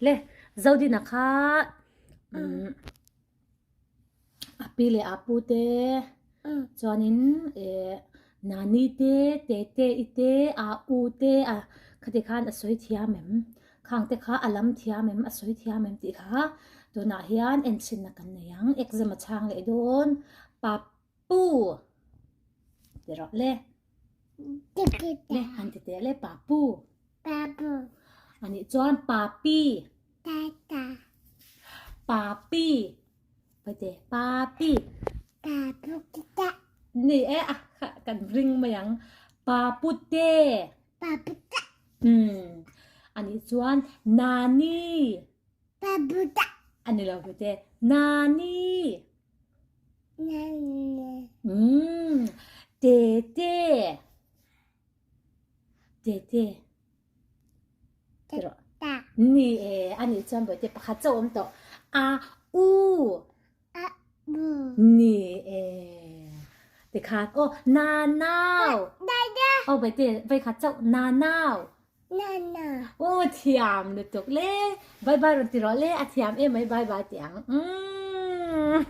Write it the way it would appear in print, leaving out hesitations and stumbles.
Le Zodina kha a pi leh a pu te chuanin eh Nani te Tete i te a u te a khati khan a sawi thiam em khang te kha a lam thiam em a sawi thiam em tih kha tunah hian enchhinna kan nei ang exam a chhang leh dawn pa Pu ti rawh le. Le han ti teh le pa pu. Pa pu. Anih chuan pa pi. Tata. Pa pi. Paite pa pi. Pa pu kita. Ni e a kan ring mai ang. Pa pu te. Pa pu ta. Hmm. Anih chuan nani. Pa pu ta. Ani lo paite nani. Umm Tete Tete Tiraw Ni e a nih chuan bawihte pakhat chauh awm tawh A u Ni e Tikhan aw Na nau Aw bawihte vawikhat chauh Na nau Aw thiam lutuk le Bye bye rawn ti rawh le a thiam em mai bye bye tih ang Umm.